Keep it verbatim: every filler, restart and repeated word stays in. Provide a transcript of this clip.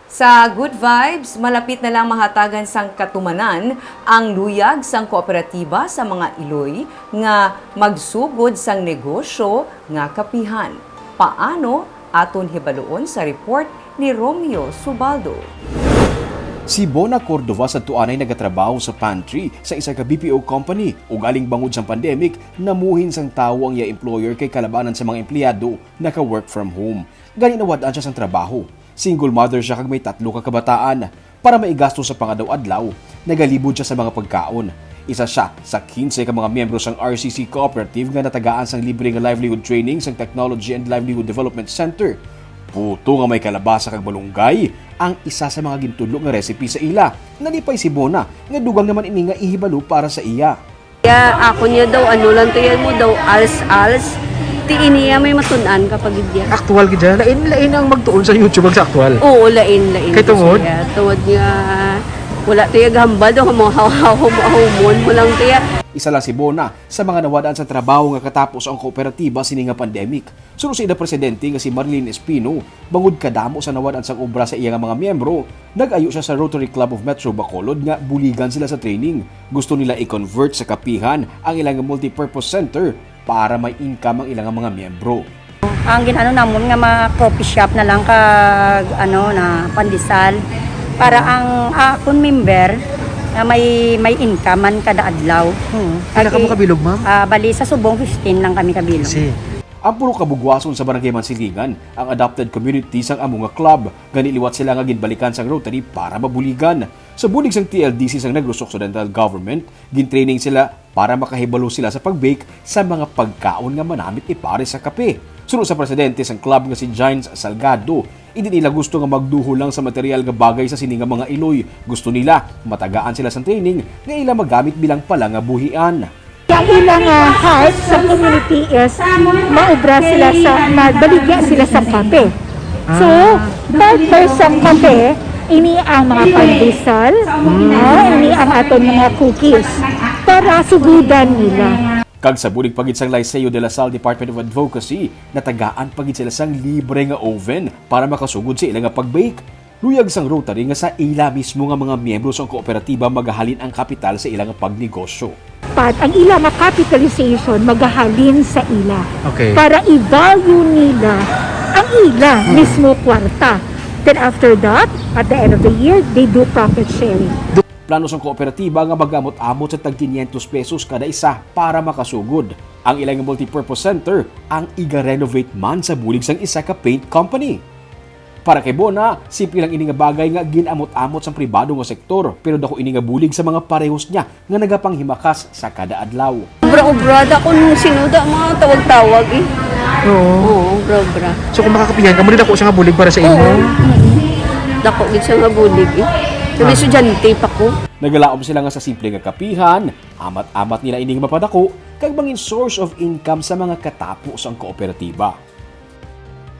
Sa Good Vibes, malapit na lang mahatagan sang katumanan ang luyag sang kooperatiba sa mga iloy nga magsugod sang negosyo nga kapihan. Paano? Aton hibaluon sa report ni Romeo Subaldo. Si Bona Cordova sadto anay nagatrabaho sa pantry sa isa ka B P O company. Ugaling bangod sang pandemic, namuhin sang tawo ang iya employer kay kalabanan sa mga empleyado naka-work from home. Gani nawad-an siya sang trabaho. Single mother siya kag may tatlo ka kabataan. Para maigasto sa pangadaw-adlaw, nagalibod siya sa mga pagkaon. Isa siya sa kinse ka mga miyembro sang R C C cooperative nga natagaan sang libre nga livelihood training sang Technology and Livelihood Development Center. Puto nga may kalabasa kag malunggay ang isa sa mga gintudlo nga recipe sa ila. Nalipay si Bona nga dugang naman ini nga ihibalo para sa iya. Ya, ako niya daw, ano lang to yan mo daw, als-als. Ti iniya may matun-an ka pa gid ya. Aktual gid siya. Lain-lain ang magtuon sa YouTube kag sa aktual. Oo, lain-lain Kay to tungod? Siya. Tungod nga, wala to ya gahambal daw, mga haw-haw, humon mo lang to ya. Isa lang si Bona sa mga nawad-an sa trabaho nga katapos ang kooperatiba sini nga pandemic. Suno sa ila presidente nga si Marilyn Espino, bangod kadamo sa nawad-an sang obra sa iya nga mga miyembro, nag-ayo siya sa Rotary Club of Metro Bacolod nga buligan sila sa training. Gusto nila i-convert sa kapihan ang ilang multipurpose center para may income ang ilang mga miyembro. Ang ginano namon nga mga coffee shop na lang kag, ano, na pandesal para ang akon member nga may, may income man kada adlaw. Oo. Pila ka mo kabilog, ma'am? Ah, bali sa subong fifteen lang kami kabilog. Kasi ang pulo ka Bugwason sa Barangay Mansilingan ang adopted community sang amo nga club. Gani liwat sila nga ginbalikan sang Rotary para mabuligan. Sa bulig sang T L D C sang Negros Occidental Government, gintraining sila para makahibalo sila sa pag-bake sa mga pagkaon nga manamit ipares sa kape. Suno sa presidente sang club nga si Gines Salgado, hindi nila gusto nga magduhol lang sa material nga bagay sa sini nga mga iloy. Gusto nila matagaan sila sang training nga ila magamit bilang pala nga buhian. Ang ila nga heart sa community is maubra sila sa, magbaligya sila sa kape. So, partner sa kape, ini ang mga pandesal, ah, ini ang aton mga cookies para sugudan nila. Kag sa bulig pa gid sang Liceo de la Salle Department of Advocacy, natagaan pa gid sila sang libre nga oven para makasugod sa ila nga pag-bake. Luyag sang Rotary nga sa ila mismo nga mga miyembro sang kooperatiba magahalin ang kapital sa ila nga pagnegosyo. Pat, ang ila nga capitalization magahalin sa ila. Okay. Para i-value nila ang ila Hmm. mismo kwarta. Then after that, at the end of the year, they do profit sharing. Plano sang kooperatiba nga mag-amot-amot sa tag quinientos pesos kada isa para makasugod. Ang ila nga multipurpose center ang iga-renovate man sa bulig sang isa ka paint company. Para kay Bona, simple lang ini nga bagay nga gin-amot-amot sang pribado nga sektor, pero dako ini nga bulig sa mga parehos niya nga nagapanghimakas sa kada adlaw. Obra-obra, dako nung sinuda, mga tawag-tawag eh. Oo. Oo, obra-obra. So, kung makakapihan ka, mali dako siya nga bulig para sa imo? Oo. Mm. Dako gid siya nga bulig eh. Sabi, Ah. estudyante pa ko. Nagalaom sila nga sa simple nga kapihan, amat-amat nila ining mapadako kag mangin source of income sa mga katapo sang kooperatiba.